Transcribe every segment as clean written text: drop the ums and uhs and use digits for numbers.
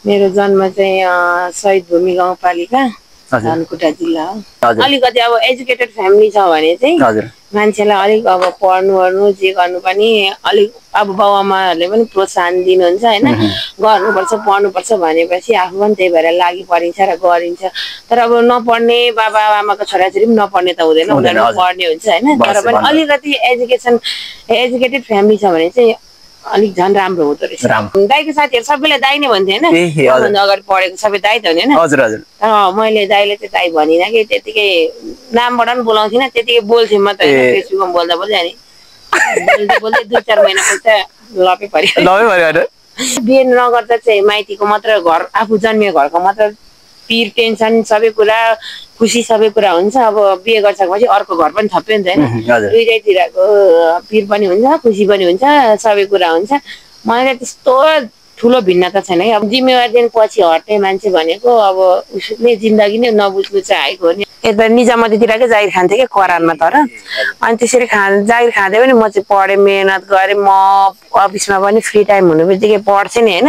मेरो जन्म चाहिँ शहीद भूमि गाउँपालिका धनकुटा जिल्ला हो। अलिकति अब एजुकेटेड फ्यामिली छ भने चाहिँ मान्छेलाई अलिक अब पढ्नु ओर्नु जे गर्नु पनि अलिक अब बाउआमाहरूले पनि प्रोत्साहन दिनुहुन्छ हैन, गर्नुपर्छ पढ्नुपर्छ भनेपछि आफू पनि त्यही भएर लागि परिन्छ र गरिन्छ। तर अब नपढ्ने बाबा आमाको छोराछोरी पनि नपढ्ने त हुँदैन, उनीहरू पढ्ने हुन्छ हैन। तर पनि अलिकति एजुकेटेड फ्यामिली छ भने चाहिँ अलिक झन् राम्रो हुँदो रहेछ। दाइको साथीहरू सबैले दाइ नै भन्थे हैन, अगाडि पढेको सबै दाइ त हुने हैन। हजुर हजुर। मैले दाइले चाहिँ दाइ भनिन कि त्यतिकै नामबाट पनि बोलाउँथिन, त्यतिकै बोल्थेँ म त फेसबुकमा बोल्दा बोल्दै अनि बोल्दै 2-4 महिनापछि लपै पर्यो। बिहे नगर्दा चाहिँ माइतीको मात्र घर, आफू जन्मिएको घरको मात्र पिर टेन्सन सबै कुरा खुसी सबै कुरा हुन्छ। अब बिहे गरिसकेपछि अर्को घर पनि थप्यो नि त हैन, दुईटैतिरको पिर पनि हुन्छ खुसी पनि हुन्छ सबै कुरा हुन्छ। मलाई त्यस्तो ठुलो भिन्नता छैन है। अब जिम्मेवारीदेखि पछि हट्ने मान्छे भनेको अब उसले जिन्दगी नै नबुझ्नु चाहेको हो नि। यता निजामतीतिरकै जागिर खान्थेँ क्या करारमा। तर अनि त्यसरी जागिर खाँदै पनि म चाहिँ पढेँ, मेहनत गरेँ। म अफिसमा पनि फ्री टाइम हुनु बित्तिकै पढ्थेँ नि हैन।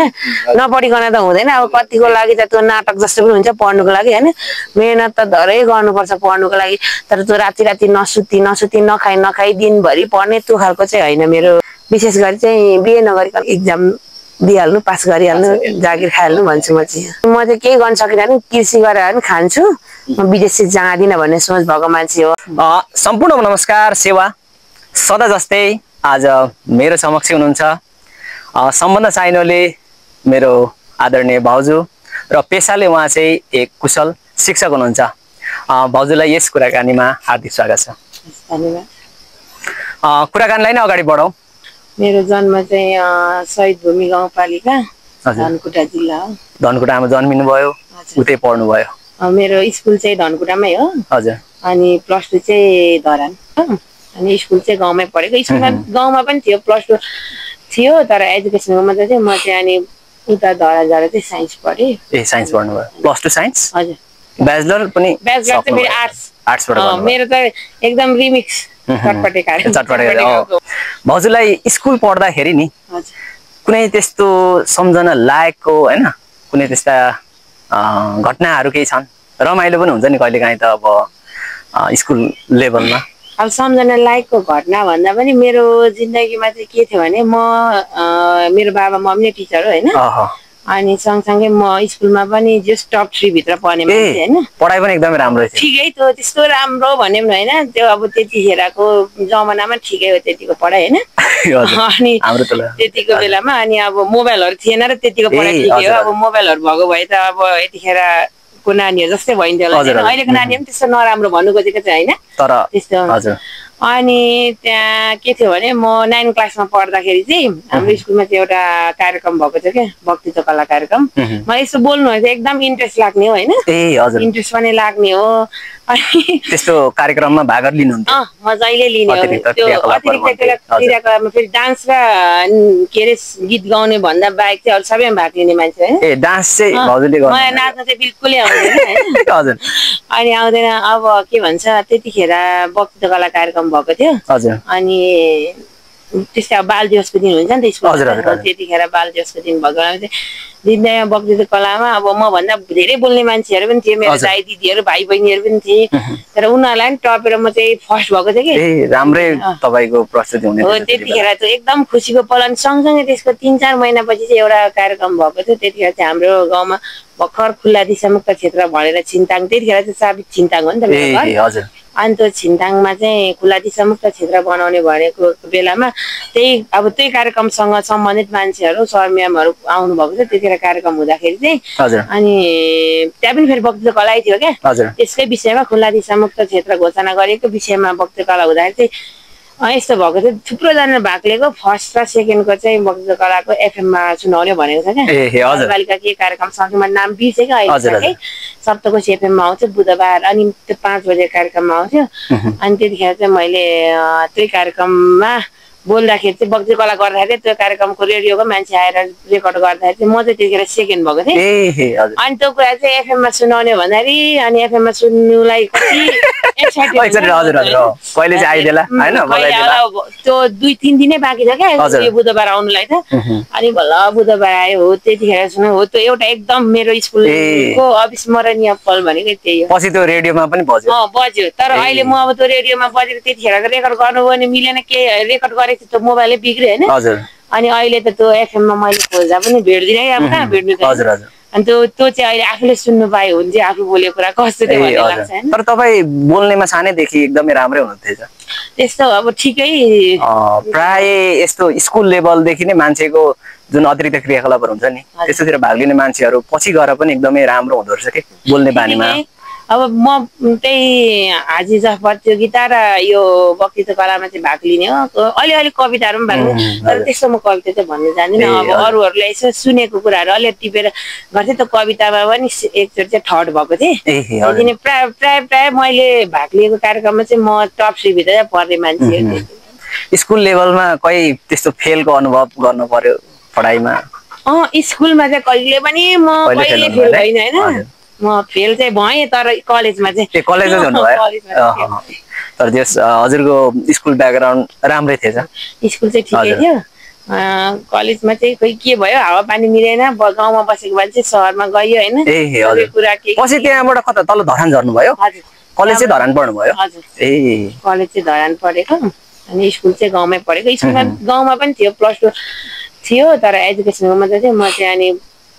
नपढिकन त हुँदैन, अब कतिको लागि त त्यो नाटक जस्तो पनि हुन्छ पढ्नुको लागि हैन। मेहनत त धरै गर्नुपर्छ पढ्नुको लागि। तर त्यो राति नसुती नखाई दिनभरि पढ्ने त्यो खालको चाहिँ होइन मेरो। विशेष गरी चाहिँ बिहे नगरिकन एक्जाम दिइहाल्नु, पास गरिहाल्नु, जागिर खाइहाल्नु भन्छु म चाहिँ। म चाहिँ केही गर्न सकिनँ भने कृषि गरेर पनि खान्छु, म विदेश चाहिँ जाँदिनँ भन्ने सोच भएको मान्छे हो। सम्पूर्ण नमस्कार। सेवा सदा जस्तै आज मेरो समक्ष हुनुहुन्छ सम्बन्ध साइनोले मेरो आदरणीय भाउजू र पेसाले उहाँ चाहिँ एक कुशल शिक्षक हुनुहुन्छ। भाउजूलाई यस कुराकानीमा हार्दिक स्वागत छ। धन्यवाद। कुराकानीलाई नै अगाडि बढाउँ। मेरो जन्म चाहिँ शहीद भूमि गाउँपालिका धनकुटा जिल्ला हो। धनकुटामा जन्मिनु भयो, उतै पढ्नु भयो? मेरो स्कुल चाहिँ धनकुटामै हो। हजुर। अनि +2 चाहिँ धरान, अनि स्कुल चाहिँ गाउँमै पढेको। स्कुलमा गाउँमा पनि थियो, +2 थियो, तर एजुकेसनको मात्रै चाहिँ म चाहिँ अनि उता धरान जाँदा चाहिँ साइन्स पढेँ। ए साइन्स पढ्नु भयो? +2 साइन्स? हजुर। ब्याचलर पनि? ब्याचलर चाहिँ फेरि आर्ट्सबाट गर्नु। मेरो त एकदम रिमिक्स चटपटे कार्य। भाउजूलाई स्कुल पढ्दाखेरि नि कुनै त्यस्तो सम्झना लायकको हैन, कुनै त्यस्ता घटनाहरू केही छन्? रमाइलो पनि हुन्छ नि कहिलेकाहीँ त अब स्कुल लेभलमा। अब सम्झना लायकको घटना भन्दा पनि मेरो जिन्दगीमा चाहिँ के थियो भने मेरो बाबा मम्मी नै टिचर हो हैन। अनि सँगसँगै म स्कुलमा पनि जस्ट टप 3 भित्र पढ्ने मान्छे हैन। पढाइ पनि एकदमै राम्रो थियो। ठिकै थियो, त्यस्तो राम्रो भन्ने पनि हैन। त्यो अब त्यतिखेरको जमानामा ठिकै हो त्यतिको पढाइ हैन। अनि त्यतिको बेलामा अनि अब मोबाइलहरु थिएन र त्यतिको पढाइ ठिकै हो। अब मोबाइलहरु भएको भए त अब यतिखेरको नानीहरु जस्तै भइन्थ्यो होला हैन। अहिलेको नानी पनि त्यस्तो नराम्रो भन्नु खोजेको चाहिँ हैन तर त्यस्तो। हजुर। अनि त्यहाँ के थियो भने म 9 क्लासमा पढ्दाखेरि चाहिँ हाम्रो स्कुलमा चाहिँ एउटा कार्यक्रम भएको थियो क्या, वक्तृत्व कला कार्यक्रम। मलाई यस्तो बोल्नु एकदम इन्ट्रेस्ट लाग्ने हो हैन। ए हजुर। इन्ट्रेस्ट पनि लाग्ने हो। अनि त्यस्तो कार्यक्रममा भाग लिनुहुन्थ्यो? म जहिले लिने हो। त्यो अतिरिक्त क्रियाकलापमा फेरि डान्स र के अरे गीत गाउने भन्दा बाहेक चाहिँ अरू सबैमा भाग लिने मान्छे हैन। ए डान्स चाहिँ भाउजूले गर्नु? मलाई नाच्न चाहिँ बिल्कुलै आउँदैन हैन। हजुर। अनि आउँदैन। अब के भन्छ त्यतिखेर वक्तृत्व कला कार्यक्रम भएको थियो। हजुर। अनि त्यस्तै अब बाल दिवसको दिन हुन्छ नि त स्कुलमा, त्यतिखेर बाल दिवसको दिन भएको बेलामा चाहिँ दिनदयामा वक्तृत्व कलामा अब म भन्दा धेरै बोल्ने मान्छेहरू पनि थिए, मेरो दाइ दिदीहरू भाइ बहिनीहरू पनि थिए। तर उनीहरूलाई पनि टपेर म चाहिँ फर्स्ट भएको थिएँ कि। ए राम्रै तपाईको प्रस्तुति हुने हो। त्यतिखेर चाहिँ एकदम खुसीको पल। अनि सँगसँगै त्यसको 3-4 महिनापछि चाहिँ एउटा कार्यक्रम भएको थियो। त्यतिखेर चाहिँ हाम्रो गाउँमा भर्खर खुल्ला दिशामुक्त क्षेत्र भनेर छिन्ताङ, त्यतिखेर चाहिँ साबित छिन्ताङ हो नि त मेरो घर। हजुर। अनि त्यो छिन्ताङमा चाहिँ खुल्ला दिशामुक्त क्षेत्र बनाउने भनेको बेलामा त्यही कार्यक्रमसँग सम्बन्धित मान्छेहरू सर म्यामहरू आउनु भएको थियो। त्यतिखेर कार्यक्रम हुँदाखेरि चाहिँ अनि त्यहाँ पनि फेरि वक्तृत्व कला थियो क्या। त्यसकै विषयमा खुल्ला दिशामुक्त क्षेत्र घोषणा गरेको विषयमा वक्तृत्व कला हुँदाखेरि चाहिँ यस्तो भएको थियो। थुप्रो जना भाग लिएको, फर्स्ट र सेकेन्डको चाहिँ वक्तृत्व कलाको एफएममा सुनाउने भनेको छ क्या। बालबालिका के कार्यक्रम सकेमा नाम बिर्सेको अहिले सप्तकोशी एफएममा आउँछ बुधबार। अनि त्यो 5 बजे कार्यक्रममा आउँथ्यो। अनि त्यतिखेर चाहिँ मैले त्यही कार्यक्रममा बोल्दाखेरि चाहिँ वक्तृ कला गर्दाखेरि त्यो कार्यक्रमको रेडियोको मान्छे आएर रेकर्ड गर्दाखेरि चाहिँ म चाहिँ त्यतिखेर सेकेन्ड भएको थिएँ। अनि त्यो कुरा चाहिँ एफएममा सुनाउने भन्दाखेरि अनि एफएममा सुन्नुलाई कति त्यो 2-3 दिनै बाँकी छ क्या यो बुधबार आउनुलाई त। अनि बल्ल बुधबार आयो हो त्यतिखेर सुन्नु हो त्यो एउटा एकदम मेरो स्कुलको अविस्मरणीय पल भनेको त्यही हो। पछि त्यो रेडियोमा पनि बज्यो तर अहिले म अब त्यो रेडियोमा बजेको त्यतिखेर रेकर्ड गर्नु पनि मिलेन के रेकर्ड गरेको त्यो मोबाइलै बिग्रियो होइन। अनि अहिले त त्यो एफएममा मैले खोज्दा पनि भेट्दिनँ अब कहाँ भेट्नु त। अनि त्यो चाहिँ अहिले आफूले सुन्नु पायो भने चाहिँ आफू बोलेको कुरा कस्तो थियो भन्ने लाग्छ हैन। तर तपाईँ बोल्नेमा सानैदेखि एकदमै राम्रै हुनुहुन्थ्यो। त्यस्तो अब ठिकै प्राय यस्तो स्कुल लेभलदेखि नै मान्छेको जुन अतिरिक्त क्रियाकलापहरू हुन्छ नि त्यस्तोतिर भाग लिने मान्छेहरू पछि गएर पनि एकदमै राम्रो हुँदो रहेछ कि बोल्ने बानीमा। अब म त्यही हाजी जफ प्रतियोगिता र यो वक्तृत्व कलामा चाहिँ भाग लिने हो। अलिअलि कविताहरू पनि भाग लिने तर त्यस्तो म कविता चाहिँ भन्नु जान्दिनँ। अब अरूहरूले यसो सुनेको कुराहरू अलि टिपेर गर्थेँ। त कवितामा पनि एकचोटि चाहिँ थर्ड भएको थिएँ। त्यहाँदेखि प्राय मैले भाग लिएको कार्यक्रममा चाहिँ म टप 3 भित्र पर्ने मान्छे हो। स्कुल लेभलमा कहीँ त्यस्तो फेलको अनुभव गर्नु पर्यो पढाइमा? स्कुलमा चाहिँ कहिले पनि म कहिले फेल भइनँ होइन। म फेल चाहिँ भएँ तर कलेजमा चाहिँ कलेजमा हुनुभयो। तर त्यस हजुरको स्कुल ब्याकग्राउन्ड राम्रै थिएछ? स्कुल चाहिँ ठिकै थियो। कलेजमा चाहिँ खोइ के भयो हावापानी मिलेन। गाउँमा बसेको मान्छे सहरमा गयो होइन। पछि त्यहाँबाट कता तल धरान झर्नुभयो? कलेज चाहिँ धरान पढ्नुभयो? कलेज चाहिँ धरान पढेको अनि स्कुल चाहिँ गाउँमै पढेको। स्कुलमा गाउँमा पनि थियो +2 थियो तर एजुकेसनको मात्रै चाहिँ म चाहिँ अनि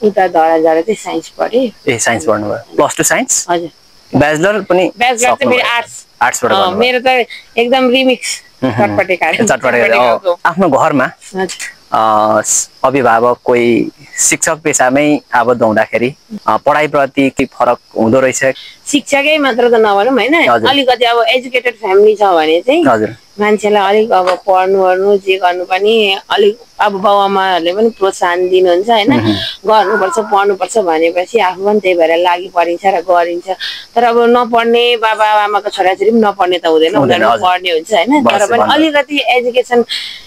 उता धरान झरेर चाहिँ साइन्स पढेँ। साइन्स पढ्नुभयो? +2 साइन्स? हजुर। ब्याचलर पनि? ब्याचलर चाहिँ मेरो आर्ट्सबाट गर्नुभयो। मेरो त एकदम रिमिक्स आफ्नो घरमा अभिभावक कोही शिक्षक पेसामै आबद्ध हुँदाखेरि पढाइप्रति के फरक हुँदो रहेछ? शिक्षकै मात्र त नभनौँ होइन अलिकति अब एजुकेटेड फ्यामिली छ भने चाहिँ मान्छेलाई अलिक अब पढ्नु जे गर्नु पनि अलिक अब बाबुआमाहरूले पनि प्रोत्साहन दिनुहुन्छ होइन। गर्नुपर्छ पढ्नुपर्छ भनेपछि आफू पनि त्यही भएर लागि परिन्छ र गरिन्छ। तर अब नपढ्ने बाबाआमाको छोराछोरी पनि नपढ्ने त हुँदैन उनीहरू पढ्ने हुन्छ होइन। तर पनि अलिकति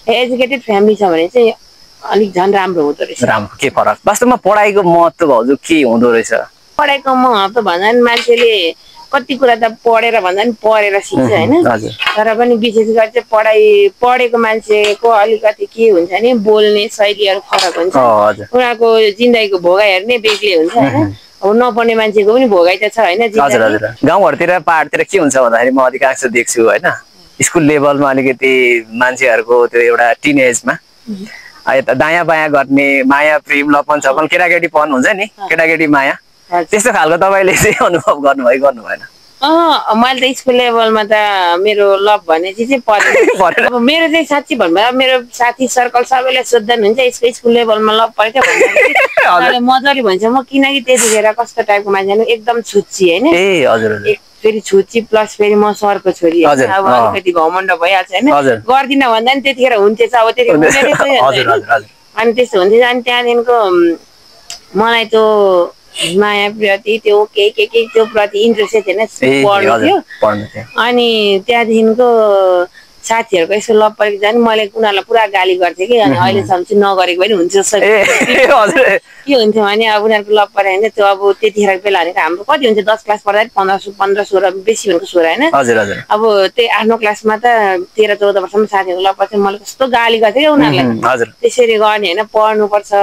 एजुकेटेड फ्यामिली छ भने चाहिँ अलिक झन् राम्रो हुँदो रहेछ। राम्रो के फरक वास्तवमा पढाइको महत्त्व हजुर के हुँदो रहेछ? पढाइको महत्त्व भन्दा पनि मान्छेले कति कुरा त पढेर भन्दा पनि पढेर सिक्छ होइन। तर पनि विशेष गरी चाहिँ पढेको मान्छेको अलिकति के हुन्छ भने बोल्ने शैलीहरू फरक हुन्छ। उनीहरूको जिन्दगीको भोगाइहरू नै बेग्लै हुन्छ होइन। अब नपढ्ने मान्छेको पनि भोगाइ त छ होइन। गाउँघरतिर पाहाडतिर के हुन्छ भन्दाखेरि म अधिकांश देख्छु होइन स्कुल लेभलमा अलिकति मान्छेहरूको त्यो एउटा टिनेजमा यता दायाँ बायाँ गर्ने माया प्रेम लपन छपन केटाकेटीपन हुन्छ नि केटाकेटी माया त्यस्तो खालको तपाईँले चाहिँ अनुभव गर्नु भएन? मैले त स्कुल लेभलमा त मेरो लभ भन्ने चिज चाहिँ परेन। अब मेरो चाहिँ साँच्ची भन्नु मेरो साथी सर्कल सबैले सोध्दैन हुन्छ यसको स्कुल लेभलमा लभ परेको भन्दा मजाले भन्छ म किनकि त्यतिखेर कस्तो टाइपको मान्छे एकदम छुच्ची होइन। फेरि छुच्ची प्लस फेरि म सरको छोरी अब अलिकति घमण्ड भइहाल्छ होइन। गर्दिनँ भन्दा पनि त्यतिखेर हुन्थेछ अब त्यतिखेर अनि त्यस्तो हुन्थ्यो। अनि त्यहाँदेखिको मलाई त्यो माया प्रति त्यो के त्यो प्रति इन्ट्रेस्टै थिएन पढ्नु थियो। अनि त्यहाँदेखिको साथीहरूको यसो लभ परेको जाने मैले उनीहरूलाई पुरा गाली गर्थेँ कि अनि अहिलेसम्म चाहिँ नगरेको पनि हुन्छ। के हुन्थ्यो भने अब उनीहरूको लभ परे भने त्यो अब त्यतिखेर बेला भनेको हाम्रो कति हुन्छ 10 क्लास पढ्दाखेरि 15-16 बेसी भनेको 16 होइन। अब त्यही आफ्नो क्लासमा त 13-14 वर्षमा साथीहरूको लभ पर्थ्यो। मैले कस्तो गाली गर्थेँ क्या उनीहरूलाई त्यसरी गर्ने होइन पढ्नुपर्छ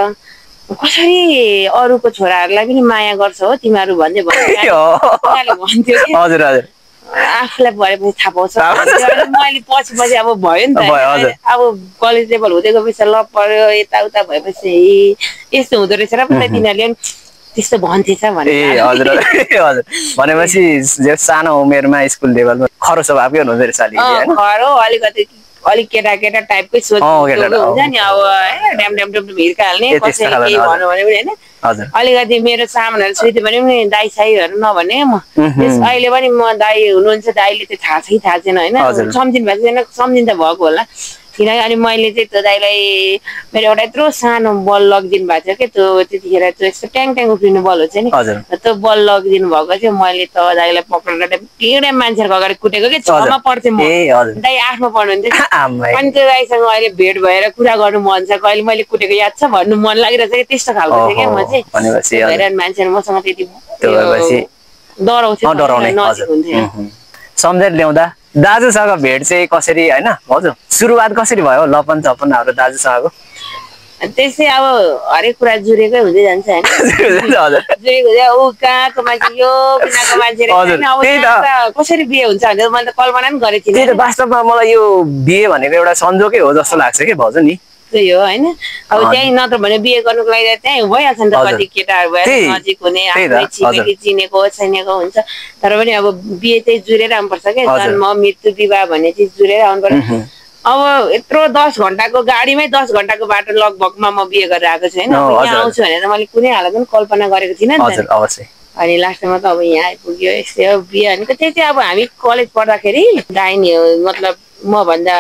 कसरी अरूको छोराहरूलाई पनि माया गर्छ हो तिमीहरू भन्दै भन्थ्यो। आफूलाई भएपछि थाहा पाउँछ। मैले पछि अब भयो नि त अब कलेज लेभल हुँदै गएपछि लभ पर्यो यताउता भएपछि यस्तो हुँदो रहेछ र पनि तिनीहरूले पनि त्यस्तो भन्थेछ भने। भनेपछि सानो उमेरमा स्कुल लेभलमा खरो स्वभावकै हुनुहुँदो रहेछ? खरो अलिक केटा टाइपकै सोच हुन्छ नि अब ड्याम हिर्काल्ने कसैले केही भन्नु भने पनि होइन। अलिकति मेरो सामानहरू सुइदियो भने पनि दाई साईहरू नभने म अहिले पनि म दाई हुनुहुन्छ दाईले चाहिँ थाहा छैन होइन। सम्झिनु भएको छैन सम्झिनु त भएको होला किनकि अनि मैले चाहिँ त्यो दाइलाई मेरो एउटा यत्रो सानो बल लगिदिनु भएको थियो कि त्यो त्यतिखेर त्यो यस्तो ट्याङ ट्याङ उफ्रिने बल हुन्छ नि त्यो बल लगिदिनु भएको थियो मैले त दाइलाई पक्रेर पिँडै मान्छेहरूको अगाडि कुटेको कि 6 मा पढ्थेँ म दाइ 8 मा पढ्नुहुन्थ्यो अनि त्यो दाइसँग अहिले भेट भएर कुरा गर्नु मन छ कहिले मैले कुटेको याद छ भन्नु मन लागिरहेछ कि त्यस्तो खालको थियो क्या म चाहिँ भएर मान्छेहरू मसँग त्यति डराउँथ्यो नजिक हुन्थ्यो सम्झेर ल्याउँदा दाजुसँग भेट चाहिँ कसरी होइन हजुर सुरुवात कसरी भयो लपन छपन हाम्रो दाजुसँगको त्यस्तै अब हरेक कुरा जुरेकै हुँदै जान्छ होइन ऊ कहाँको मान्छे यो कुनाको मान्छे कसरी बिहे हुन्छ भनेर मैले त कल्पना पनि गरेको थिएँ वास्तवमा मलाई यो बिहे भनेको एउटा संजोगै हो जस्तो लाग्छ कि भाउजू नि त्यही हो होइन अब त्यही नत्र भने बिहे गर्नुको लागि त्यहीँ भइहाल्छ नि त कति केटाहरू भयो नजिक हुने आफ्नै छिमेकी चिनेको छैनेको हुन्छ तर पनि अब बिहे चाहिँ जुरेर आउनुपर्छ क्या जन्म मृत्यु विवाह भन्ने चिज जुरेर आउनु पर्छ अब यत्रो 10 घण्टाको गाडीमै 10 घण्टाको बाटो लगभगमा म बिहे गरेर आएको छु होइन यहाँ आउँछु भनेर मैले कुनै हालत पनि कल्पना गरेको थिइनँ नि त अनि लास्टमा त अब यहाँ आइपुग्यो यस्तै हो बिहे भनेको त्यही चाहिँ अब हामी कलेज पढ्दाखेरि दाहिनी मतलब म भन्दा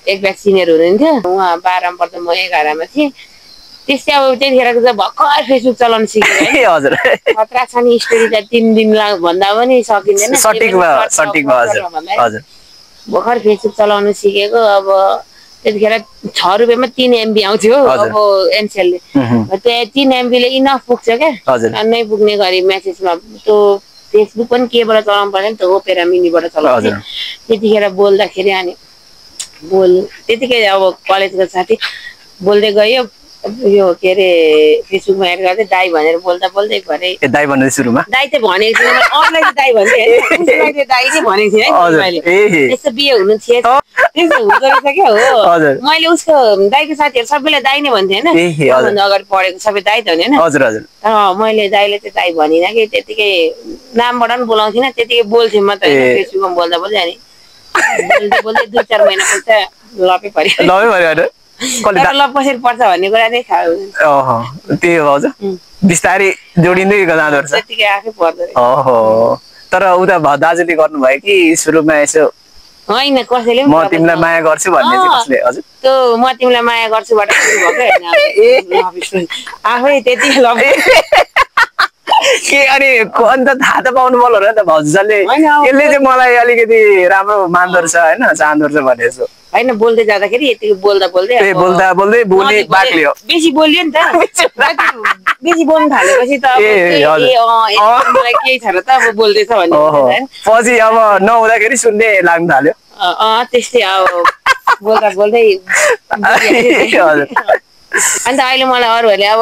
एक ब्याच सिनियर हुनुहुन्थ्यो उहाँ 12 मा पढ्दा म 11 मा थिएँ त्यस्तै अब त्यतिखेरको चाहिँ भर्खर फेसबुक चलाउन सिकेँ हजुर खतरा छ नि स्टोरी त 3 दिन भन्दा पनि सकिँदैन भर्खर फेसबुक चलाउन सिकेको अब त्यतिखेर 6 रुपियाँमा 3 MB आउँथ्यो अब एनसेलले त्यो 3 MB ले इनफ पुग्छ क्या नै पुग्ने गरी मेसेजमा त्यो फेसबुक पनि केबाट चलाउनु पर्छ नि त ओपेरा मिनीबाट चलाउँछ त्यतिखेर बोल्दाखेरि अनि त्यतिकै अब कलेजको साथी बोल्दै गयो यो के अरे फेसबुकमा एड गर्दै दाइ भनेर बोल्दा बोल्दै भरे दाइ भन्दै सुरुमा दाइ त भनेको थिएन अरूलाई चाहिँ दाइ भन्थे दाइ नै भनेको थिएँ है मैले यस्तो बिहे हुनु थिएछ त्यस्तो हुँदो रहेछ क्या हो मैले उसको दाइको साथीहरू सबैलाई दाइ नै भन्थेँ होइन अगाडि पढेको सबै दाइ त होइन तर मैले दाइले चाहिँ दाइ भनिनँ कि त्यतिकै नामबाट पनि बोलाउँथिनँ त्यतिकै बोल्थेँ म त फेसबुकमा बोल्दा बोल्दै अनि बोल्दै बोल्दै 2-4 महिनापछि लपै पर्यो लप कसरी पर्छ भन्ने कुरा चाहिँ थाहा हुन्छ त्यही हो बिस्तारै जोडिँदै जाँदो रहेछ त्यतिकै आफै पर्दो तर उता दाजुले गर्नुभयो कि सुरुमा यसो होइन कसैले म तिमीलाई माया गर्छु भन्ने चाहिँ कसले हजुर त्यो म तिमीलाई माया गर्छुबाट सुरु भएको आफै त्यति के अनि अन्त थाहा त पाउनु पर्यो होला नि त भाउजूले यसले चाहिँ मलाई अलिकति राम्रो मान्दो रहेछ होइन चाहँदो रहेछ भने जस्तो होइन बोल्दै जाँदाखेरि यति बोल्दा बोल्दै बोली बाक्लियो बेसी बोल्यो नि त बेसी बोल्नु थालेपछि त मलाई केही छ र त अब बोल्दैछ भन्ने पछि अब नहुँदाखेरि सुन्ने लाग्नु थाल्यो त्यस्तै अब बोल्दा बोल्दै अन्त अहिले मलाई अरूहरूले अब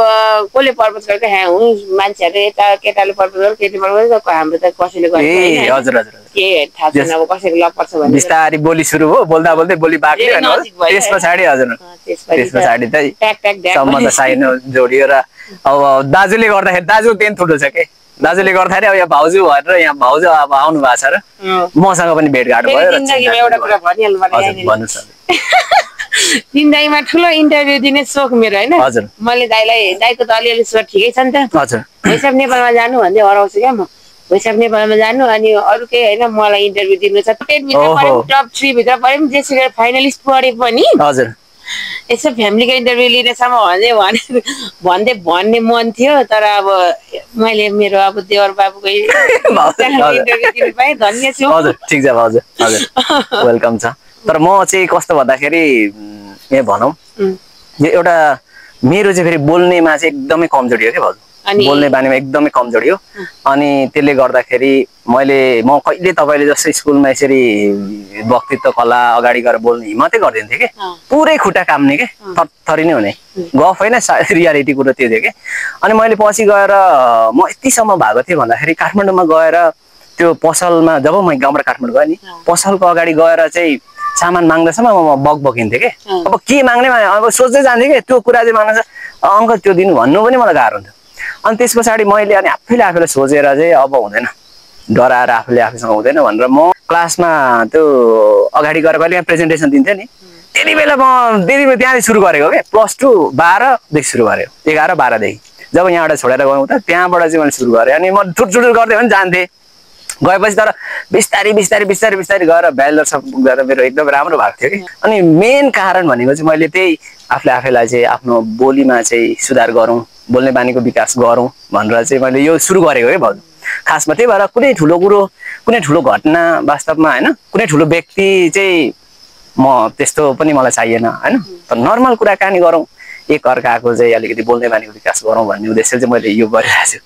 कसले पर्पज गरेको ह्या हुँ मान्छेहरू यता केटाले पर्पज गर्छ केटी पर्पज गर्छ हाम्रो त कसैले गर्छ के थाहा छैन अब कसैको लप पर्छ भने बिस्तारै बोली सुरु हो बोल्दा बोल्दै बोली बाक्यो त्यस पछाडि हजुर त्यस पछाडि त सम्बन्ध साइनो जोडियो र अब दाजुले गर्दाखेरि दाजु तेन ठुलो छ के दाजुले गर्दाखेरि अब यहाँ भाउजू भएर यहाँ भाउजू अब आउनु भएको छ र मसँग पनि भेटघाट भयो एउटा कुरा भनिहाल्नु दाइमा ठुलो इन्टरभ्यू दिने सोख मेरो होइन मैले दाइको त अलिअलि सोच ठिकै छ नि त भैसाब नेपालमा जानु भन्दै हराउँछु क्या म भैसाब नेपालमा जानु अनि अरू केही होइन मलाई इन्टरभ्यू दिनु छ टप 3 भित्र परे पनि जेसुकै फाइनलिस्ट पढे पनि यसो फ्यामिलीको इन्टरभ्यू लिनेसम्म भन्ने मन थियो तर अब मैले मेरो अब देवर बाबुको इन्टरभ्यू दिनु पाएँ धन्य छु ठिक छ हजुर वेलकम छ तर म चाहिँ कस्तो भन्दाखेरि यहाँ भनौँ एउटा मेरो चाहिँ फेरि बोल्नेमा चाहिँ एकदमै कमजोरी हो क्या भाउजू बोल्ने बानीमा एकदमै कमजोरी हो अनि त्यसले गर्दाखेरि म कहिले तपाईँले जस्तो स्कुलमा यसरी वक्तित्व कला अगाडि गएर बोल्ने हिम्मतै गर्दैन थिएँ कि पुरै खुट्टा काम्ने के थरी नै हुने गफ होइन रियालिटी कुरो त्यो थियो कि अनि मैले पछि गएर म यतिसम्म भएको थिएँ भन्दाखेरि काठमाडौँमा गएर त्यो पसलमा जब म गाउँबाट काठमाडौँ गएँ नि पसलको अगाडि गएर चाहिँ सामान माग्दासम्म म बकिन्थेँ कि अब के माग्ने अब सोच्दै जान्थेँ कि त्यो कुरा चाहिँ माग्न अङ्कल त्यो दिनु भन्नु पनि मलाई गाह्रो हुन्थ्यो अनि त्यस पछाडि मैले अनि आफैले सोचेर चाहिँ अब हुँदैन डराएर आफैसँग हुँदैन भनेर म क्लासमा त्यो अगाडि गएर कहिले प्रेजेन्टेसन दिन्थेँ नि त्यति बेला म त्यहाँदेखि सुरु गरेको क्या +2 12देखि सुरु गरेँ 11-12 देखि जब यहाँबाट छोडेर गयौँ त त्यहाँबाट चाहिँ मैले सुरु गरेँ अनि म छुटछुट गर्दै पनि जान्थेँ गएपछि तर बिस्तारै बिस्तारै बिस्तारै बिस्तारै गएर ब्याचलरसम्म पुग्दा त मेरो एकदम राम्रो भएको थियो कि अनि मेन कारण भनेको चाहिँ मैले त्यही आफैलाई चाहिँ आफ्नो बोलीमा चाहिँ सुधार गरौँ बोल्ने बानीको विकास गरौँ भनेर चाहिँ मैले यो सुरु गरेको है भाउजू खासमा त्यही भएर कुनै ठुलो कुरो कुनै ठुलो घटना वास्तवमा होइन कुनै ठुलो व्यक्ति चाहिँ म त्यस्तो पनि मलाई चाहिएन होइन तर नर्मल कुराकानी गरौँ एक अर्काको चाहिँ अलिकति बोल्ने बानीको विकास गरौँ भन्ने उद्देश्यले चाहिँ मैले यो गरिरहेको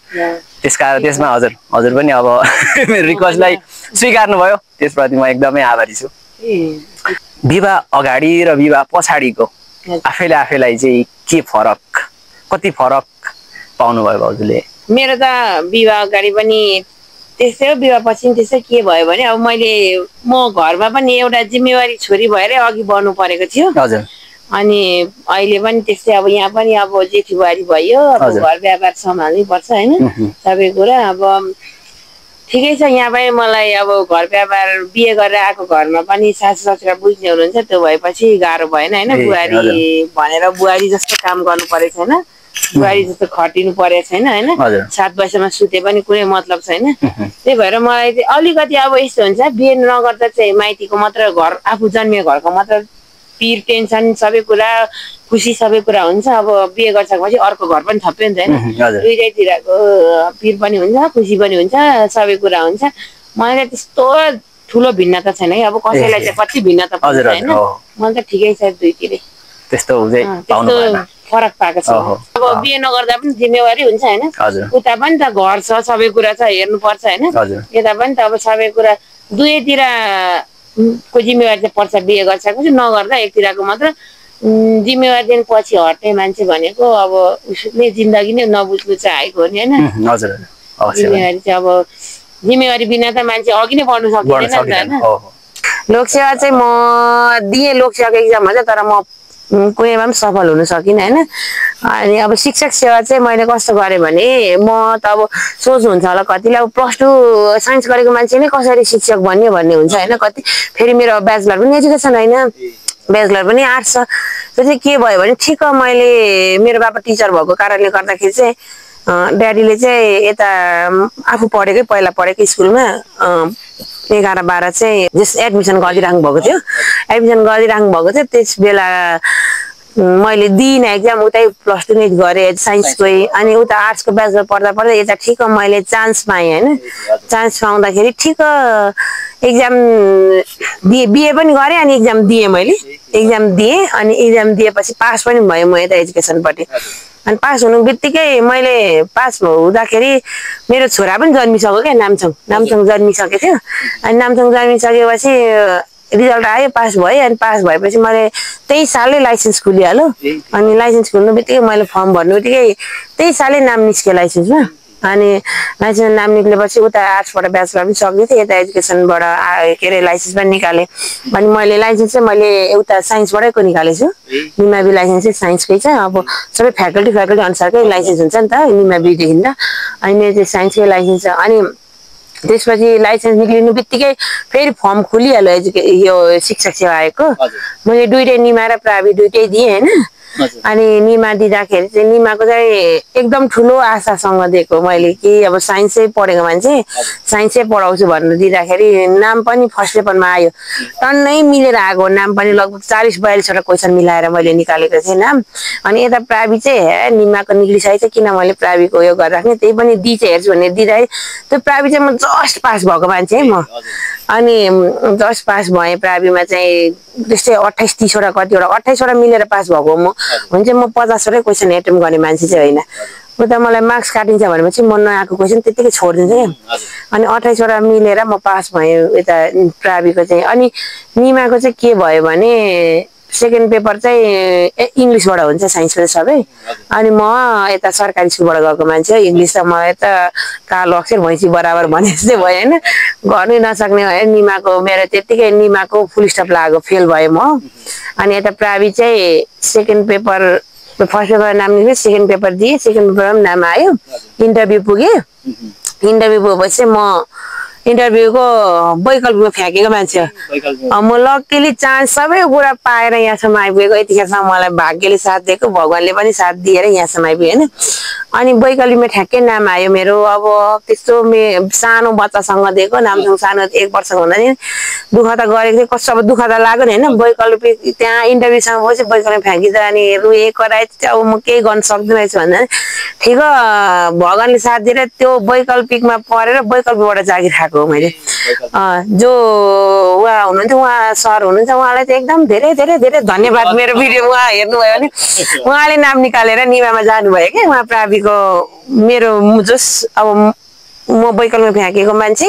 छु त्यसमा हजुर पनि अब मेरो रिक्वेस्टलाई स्वीकार्नु भयो त्यसप्रति म एकदमै आभारी छु विवाह अगाडि र विवाह पछाडिको आफैलाई चाहिँ के फरक कति फरक पाउनुभयो भाउजूले मेरो त विवाह अगाडि पनि त्यस्तै हो विवाह पछि त्यस्तै के भयो भने अब म घरमा पनि एउटा जिम्मेवारी छोरी भएरै अघि बढ्नु परेको थियो हजुर अनि अहिले पनि त्यस्तै अब यहाँ पनि अब जेठी बुहारी भयो अब घर व्यापार सम्हाल्नै पर्छ होइन सबै कुरा अब ठिकै छ यहाँ पनि मलाई अब घर व्यापार बिहे गरेर आएको घरमा पनि सासू ससुरा बुझ्ने हुनुहुन्छ त्यो भएपछि गाह्रो भएन होइन बुहारी भनेर बुहारी जस्तो काम गर्नु परेको छैन बुहारी जस्तो खटिनु परेको छैन होइन 7 वर्षमा सुते पनि कुनै मतलब छैन त्यही भएर मलाई चाहिँ अलिकति अब यस्तो हुन्छ बिहे नगर्दा चाहिँ माइतीको मात्र घर आफू जन्मिएको घरको मात्र पिर टेन्सन सबै कुरा खुसी सबै कुरा हुन्छ अब बिहे गरिसकेपछि अर्को घर पनि थप्यो नि त होइन दुईटैतिरको पिर पनि हुन्छ खुसी पनि हुन्छ सबै कुरा हुन्छ मलाई त्यस्तो ठुलो भिन्नता छैन है अब कसैलाई चाहिँ कति भिन्नता पर्छ होइन मलाई त ठिकै छ दुईतिरै त्यस्तो फरक पाएको छ अब बिहे नगर्दा पनि जिम्मेवारी हुन्छ होइन उता पनि त घर छ सबै कुरा छ हेर्नुपर्छ होइन यता पनि त अब सबै कुरा दुवैतिर को जिम्मेवारी चाहिँ पर्छ बिहे गरिसकेपछि नगर्दा एकतिरको मात्र जिम्मेवारी दिन पछि हट्ने मान्छे भनेको अब उसले जिन्दगी नै नबुझ्नु चाहेको नि होइन जिम्मेवारी चाहिँ अब जिम्मेवारी बिना त मान्छे अघि नै बढ्नु सक्दैन नि त लोकसेवा चाहिँ म दिएँ लोकसेवाको एक्जाममा चाहिँ तर म कुनैमा पनि सफल हुन सकिनँ होइन अनि अब शिक्षक सेवा चाहिँ मैले कस्तो गरेँ भने म त अब सोच्नुहुन्छ होला कतिले अब +2 साइन्स गरेको मान्छे नै कसरी शिक्षक बन्ने भन्ने हुन्छ होइन कति फेरि मेरो ब्याचलर पनि एजुकेसन होइन ब्याचलर पनि आर्ट्स छ त्यो चाहिँ के भयो भने ठिक मैले मेरो बाबा टिचर भएको कारणले गर्दाखेरि चाहिँ ड्याडीले चाहिँ यता आफू पढेकै पहिला पढेकै स्कुलमा 11-12 चाहिँ जस एडमिसन गरिराख्नु भएको थियो त्यस बेला मैले दिइनँ एक्जाम उतै +2 नै गरेँ साइन्सकै अनि उता आर्ट्सको ब्याचलर पढ्दा यता ठिक मैले चान्स पाएँ होइन चान्स पाउँदाखेरि ठिक एक्जाम दिएँ बिए पनि गरेँ अनि एक्जाम दिएँ मैले एक्जाम दिएपछि पास पनि भएँ म यता एजुकेसनपट्टि अनि पास हुनु बित्तिकै मैले पास हुँदाखेरि मेरो छोरा पनि जन्मिसक्यो क्या नामथङ जन्मिसकेको थियो अनि नामथङ जन्मिसकेपछि रिजल्ट आयो पास भयो अनि पास भएपछि मैले त्यही सालै लाइसेन्स खुलिहाल्यो अनि लाइसेन्स खुल्नु बित्तिकै मैले फर्म भर्नु बित्तिकै त्यही सालै नाम निस्क्यो लाइसेन्समा अनि लाइसेन्स नाम निक्लेपछि उता आर्ट्सबाट ब्याचलर पनि सक्दै थिएँ यता एजुकेसनबाट के अरे लाइसेन्स पनि निकालेँ अनि मैले लाइसेन्स चाहिँ मैले एउटा साइन्सबाटैको निकालेको छु निमाबी लाइसेन्स चाहिँ साइन्सकै छ अब सबै फ्याकल्टी अनुसारकै लाइसेन्स हुन्छ नि त निमाबीदेखि त अनि मेरो चाहिँ साइन्सकै लाइसेन्स छ अनि त्यसपछि लाइसेन्स निक्लिनु बित्तिकै फेरि फर्म खुलिहाल्यो यो शिक्षक सेवा आएको मैले दुईटै निमा र प्रावि दुईटै दिएँ होइन अनि निमा दिँदाखेरि चाहिँ निमाको चाहिँ एकदम ठुलो आशासँग दिएको मैले कि अब साइन्सै पढेको मान्छे साइन्सै पढाउँछु भनेर दिँदाखेरि नाम पनि फर्स्ट पेपरमा आयो टन्नै मिलेर आएको नाम पनि लगभग 40-42वटा क्वेसन मिलाएर मैले निकालेको थिएँ नाम अनि यता प्रावि चाहिँ निमाको निक्लिसकेको छ किन मैले प्राविको यो गरेर राख्ने त्यही पनि दी चाहिँ हेर्छु भनेर दिँदाखेरि त्यो प्रावि चाहिँ म जस्ट पास भएको मान्छे है म अनि जस्ट पास भएँ प्राविमा चाहिँ त्यस्तै 28-30वटा कतिवटा 28वटा मिलेर पास भएको म हुन्छ म 50वटै क्वेसन एटेम्प गर्ने मान्छे चाहिँ होइन उता मलाई मार्क्स काटिन्छ भनेपछि म नआएको क्वेसन त्यतिकै छोडिदिन्छु क्या अनि 28वटा मिलेर म पास भएँ यता प्राविको चाहिँ अनि निमाको चाहिँ के भयो भने सेकेन्ड पेपर चाहिँ इङ्ग्लिसबाट हुन्छ साइन्सको सबै अनि म यता सरकारी स्कुलबाट गएको मान्छे हो इङ्ग्लिस त म यता कालो अक्षर भैँसी बराबर भने जस्तै भयो होइन गर्नै नसक्ने भयो निमाको मेरो त्यत्तिकै निमाको फुल स्टप लागेको फेल भएँ म अनि यता प्रावि चाहिँ सेकेन्ड पेपर फर्स्ट पेपर नाम निस्क्यो सेकेन्ड पेपर दिएँ सेकेन्ड पेपरमा पनि नाम आयो इन्टरभ्यू पुगेँ इन्टरभ्यू पुगेपछि म इन्टरभ्यूको वैकल्पिकमा फ्याँकेको मान्छे हो म लक्कीली चान्स सबै कुरा पाएर यहाँसम्म आइपुगेको यतिखेरसम्म मलाई भाग्यले साथ दिएको भगवान्ले पनि साथ दिएर यहाँसम्म आइपुगेँ होइन अनि वैकल्पीमा ठ्याक्कै नाम आयो मेरो। अब त्यस्तो सानो बच्चासँग दिएको नामसँग, सानो 1 वर्षको हुँदा नि दुःख त गरेको थिएँ, कस्तो अब दुःख त लाग्यो नि होइन। वैकल्पी त्यहाँ इन्टरभ्यूसँग गएपछि वैकल्पी फ्याँकिँदा अनि रोए कराए, अब म केही गर्न सक्दिनँ रहेछु भन्दा ठिक भगवान्ले साथ दिएर त्यो वैकल्पिकमा पढेर वैकल्पीबाट जागिर खाएको हो मैले। जो उहाँ हुनुहुन्थ्यो, उहाँ सर हुनुहुन्छ, उहाँलाई चाहिँ एकदम धेरै धेरै धेरै धन्यवाद। मेरो भिडियो उहाँ हेर्नुभयो भने उहाँले नाम निकालेर निमामा जानुभयो क्या। उहाँ प्राविको मेरो जस अब म वैकल्पमा फ्याँकेको मान्छे,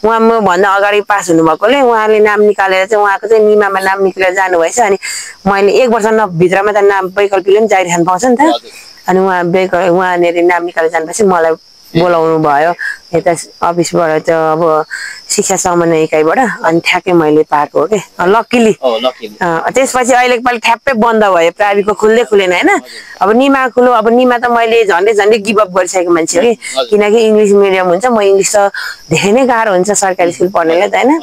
उहाँ म भन्दा अगाडि पास हुनुभएकोले उहाँले नाम निकालेर चाहिँ उहाँको चाहिँ निमामा नाम निकालेर जानुभएछ। अनि मैले 1 वर्ष भित्रमा त नाम वैकल्पीले पनि जागिर खान पाउँछ नि त। अनि उहाँनिर नाम निकालेर जानुपर्छ, मलाई बोलाउनु भयो यता अफिसबाट चाहिँ अब शिक्षा समन्वय इकाइबाट। अनि ठ्याक्कै मैले पाएको हो कि लक्किली। त्यसपछि अहिलेको पालि ठ्याप्पै बन्द भयो, प्राविको खुल्दै खुलेन होइन। अब निमा खुलो, अब निमा त मैले झन्डै गिभअप गरिसकेको मान्छे हो कि, किनकि इङ्ग्लिस मिडियम हुन्छ, म इङ्ग्लिस त धेरै नै गाह्रो हुन्छ सरकारी स्कुल पढ्नेलाई त होइन।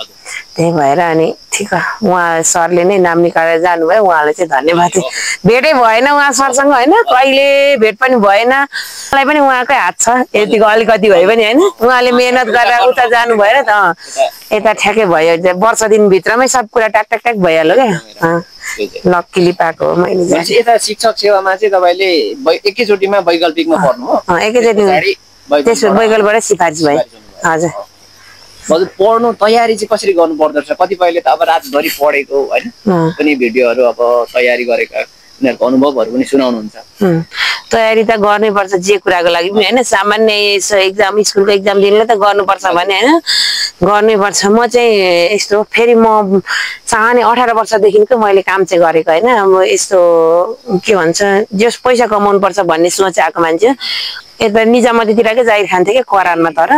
त्यही भएर अनि ठिक उहाँ सरले नै नाम निकालेर जानुभयो, उहाँलाई चाहिँ धन्यवाद। भेटै भएन उहाँ सरसँग होइन, कहिले भेट पनि भएन। मलाई पनि उहाँकै हात छ यतिको अलिकति भए पनि होइन। उहाँले मेहनत गरेर उता जानु भएर त यता ठ्याक्कै भयो, वर्ष दिनभित्रमै सब कुरा टाक टाक टाक भइहाल्यो क्या। लक्किली पाएको हो मैले। यता शिक्षक सेवामा चाहिँ तपाईँले एकैचोटिमा वैकल्पिकमा पढ्नु हो? एकैचोटि त्यसो वैकल्पीबाट सिफारिस भयो। हजुर। हजुर, पढ्नु तयारी चाहिँ कसरी गर्नु पर्दो रहेछ? कतिपयले त अब रातभरि पढेको होइन, पनि भिडियोहरू अब तयारी गरेका उनीहरूको अनुभवहरू पनि सुनाउनुहुन्छ। तयारी त गर्नै पर्छ जे कुराको लागि पनि होइन। सामान्य एक्जाम, स्कुलको एक्जाम दिनलाई त गर्नुपर्छ भने होइन, गर्नै पर्छ। म चाहिँ यस्तो फेरि म चाहने 18 वर्षदेखिको मैले काम चाहिँ गरेको होइन। म यस्तो के भन्छ जस पैसा कमाउनु पर्छ भन्ने सोच आएको मान्छे। यता निजामतीतिरकै जागिर खान्थेँ क्या करारमा तर।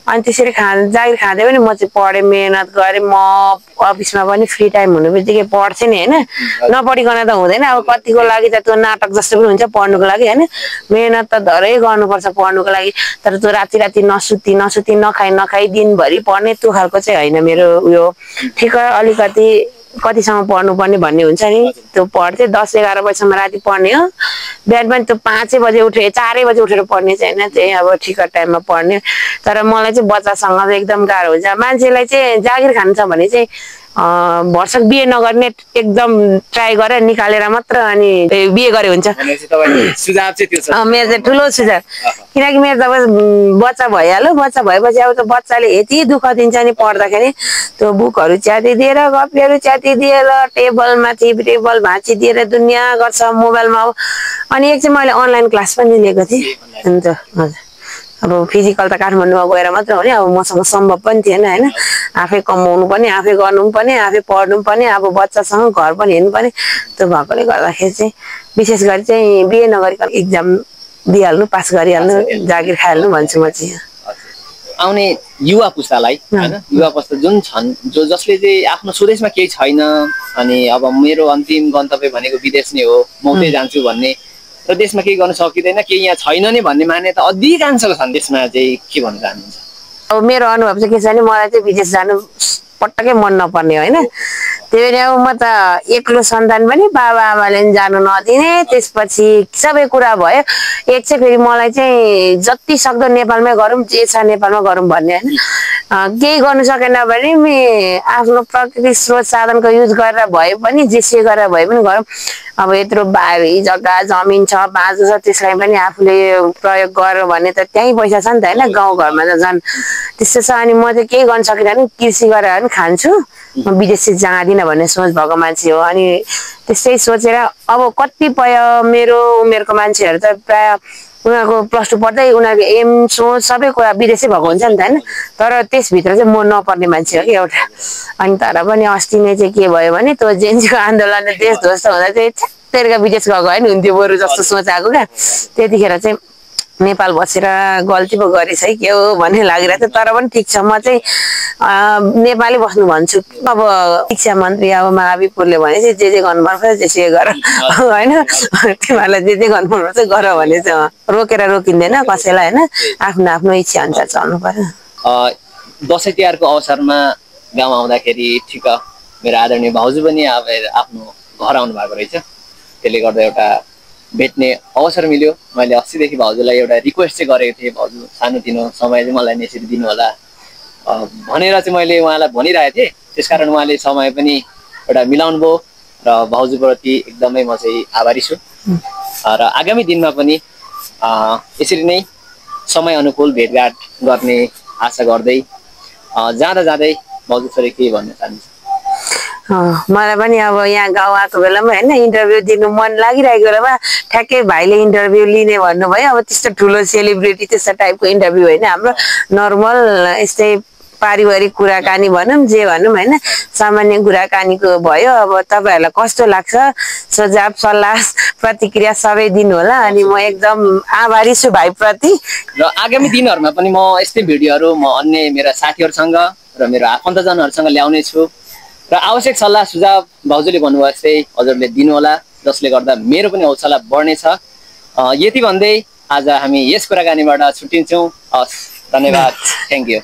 अनि त्यसरी जागिर खाँदै पनि म चाहिँ पढेँ, मेहनत गरेँ। म अफिसमा पनि फ्री टाइम हुनु बित्तिकै पढ्थेँ नि होइन। नपढिकन त हुँदैन, अब कतिको लागि त त्यो नाटक जस्तो पनि हुन्छ पढ्नुको लागि होइन। मेहनत त धेरै गर्नुपर्छ पढ्नुको लागि। तर त्यो राति नसुती नखाई दिनभरि पढ्ने त्यो खालको चाहिँ होइन मेरो उयो। ठिक अलिकति कतिसम्म पढ्नुपर्ने भन्ने हुन्छ नि, त्यो पढ्थेँ। 10-11 बजीसम्म राति पढ्ने हो। बिहान पनि त्यो 5 बजे उठेर 4 बजे उठेर पढ्ने चाहिँ होइन, त्यही अब ठिक टाइममा पढ्ने। तर मलाई चाहिँ बच्चासँग एकदम गाह्रो हुन्छ। मान्छेलाई चाहिँ जागिर खानु छ भने चाहिँ भरसक बिहे नगर्ने, एकदम ट्राई गरेर निकालेर मात्र अनि बिहे गरे हुन्छ। सुझाव चाहिँ त्यो छ मेरो चाहिँ ठुलो सुझाव। किनकि मेरो त बच्चा भइहाल्यो, बच्चा भएपछि अब त बच्चाले यति दुःख दिन्छ नि पढ्दाखेरि। त्यो बुकहरू च्यातिदिएर, कपीहरू च्यातिदिएर, टेबलमाथि टेबल भाँचिदिएर दुनियाँ गर्छ मोबाइलमा। अनि एक चाहिँ मैले अनलाइन क्लास पनि लिएको थिएँ। हुन्छ हजुर। अब फिजिकल त काठमाडौँमा गएर मात्र हो नि, अब मसँग सम्भव पनि थिएन होइन। आफै कमाउनु पनि, आफै गर्नु पनि, आफै पढ्नु पनि, अब बच्चासँग घर पनि हेर्नु पनि। त्यो भएकोले गर्दाखेरि चाहिँ विशेष गरी चाहिँ बिहे नगरिकन एक्जाम दिइहाल्नु, पास गरिहाल्नु, जागिर खाइहाल्नु भन्छु म चाहिँ। आउने युवा पुस्तालाई होइन, युवा पुस्ता जुन छन् जसले चाहिँ आफ्नो स्वदेशमा केही छैन, अनि अब मेरो अन्तिम गन्तव्य भनेको विदेश नै हो, म उतै जान्छु भन्ने र देशमा केही गर्न सकिँदैन, केही यहाँ छैन नि भन्ने मान्यता अधिकांशको छन्। त्यसमा चाहिँ के भन्न चाहनुहुन्छ? अब मेरो अनुभव चाहिँ के छ भने मलाई चाहिँ विदेश जानु पटक्कै मन नपर्ने होइन। त्यही भएर अब म त एक्लो सन्तान पनि बाबा आमाले पनि जानु नदिने। त्यसपछि सबै कुरा भयो। एक चाहिँ फेरि मलाई चाहिँ जति सक्दो नेपालमै गरौँ, जे छ नेपालमा गरौँ भन्ने होइन। केही गर्नु सकेन भने आफ्नो प्राकृतिक स्रोत साधनको युज गरेर भए पनि, जेसे गरेर भए पनि गरौँ। अब यत्रो बारी जग्गा जमिन छ, बाँझो छ, त्यसलाई पनि आफूले प्रयोग गर्यो भने त त्यहीँ पैसा छ नि त होइन। गाउँघरमा त झन् त्यस्तो छ। अनि म चाहिँ केही गर्न सकिनँ भने कृषि गरेर पनि खान्छु, म विदेश चाहिँ जाँदिनँ भन्ने सोच भएको मान्छे हो। अनि त्यस्तै सोचेर अब कतिपय मेरो उमेरको मान्छेहरू त प्रायः उनीहरूको +2 पढ्दै उनीहरूको एम सोच सबै कुरा विदेशै भएको हुन्छ नि त होइन। तर त्यसभित्र चाहिँ म नपर्ने मान्छे हो कि एउटा। अनि तर पनि अस्ति नै चाहिँ के भयो भने त्यो जेएनजीको आन्दोलनले देश ध्वस्त हुँदा चाहिँ छ्यात्तेरका विदेश गएको होइन हुन्थ्यो बरु जस्तो सोच आएको क्या। त्यतिखेर चाहिँ नेपाल बसेर गल्ती पो गरेछ है के हो भन्ने लागिरहेको थियो। तर पनि ठिक छ, म चाहिँ नेपाली बस्नु भन्छु। अब शिक्षा मन्त्री अब महाविपुरले भने चाहिँ जे गर्नुपर्छ त्यसै गर होइन, तिमीहरूलाई जे गर्नुपर्छ गर भने चाहिँ रोकेर रोकिँदैन कसैलाई होइन। आफ्नो आफ्नो इच्छा अनुसार चल्नु पर्यो। दसैँ तिहारको अवसरमा गाउँ आउँदाखेरि ठिक मेरो आदरणीय भाउजू पनि आफ्नो घर आउनु भएको रहेछ। त्यसले गर्दा एउटा भेट्ने अवसर मिल्यो। मैले अस्तिदेखि भाउजूलाई एउटा रिक्वेस्ट चाहिँ गरेको थिएँ, भाउजू सानोतिनो समय चाहिँ मलाई यसरी दिनु होला भनेर चाहिँ मैले उहाँलाई भनिरहेको थिएँ। त्यसकारण उहाँले समय पनि एउटा मिलाउनु भयो र भाउजूप्रति एकदमै म चाहिँ आभारी छु। र आगामी दिनमा पनि यसरी नै समय अनुकूल भेटघाट गर्ने आशा गर्दै जाँदा जाँदै भाउजू फेरि के भन्न चाहनुहुन्छ? मलाई पनि अब यहाँ गाउँ आएको बेलामा होइन इन्टरभ्यू दिनु मन लागिरहेको बेलामा ठ्याक्कै भाइले इन्टरभ्यू लिने भन्नुभयो। अब त्यस्तो ठुलो सेलिब्रिटी त्यस्तो टाइपको इन्टरभ्यू होइन, हाम्रो नर्मल यस्तै पारिवारिक कुराकानी भनौँ जे भनौँ होइन, सामान्य कुराकानीको भयो। अब तपाईँहरूलाई कस्तो लाग्छ सुझाव सल्लाह प्रतिक्रिया सबै दिनु होला। अनि म एकदम आभारी छु भाइप्रति। र आगामी दिनहरूमा पनि म यस्तै भिडियोहरू म अन्य मेरा साथीहरूसँग र मेरो आफन्तजनहरूसँग ल्याउने छु र आवश्यक सल्लाह सुझाव भाउजूले भन्नुभयो जस्तै हजुरले दिनुहोला, जसले गर्दा मेरो पनि हौसला बढ्नेछ। यति भन्दै आज हामी यस कुराकानीबाट छुट्टिन्छौँ। हस्, धन्यवाद, थ्याङ्क यू।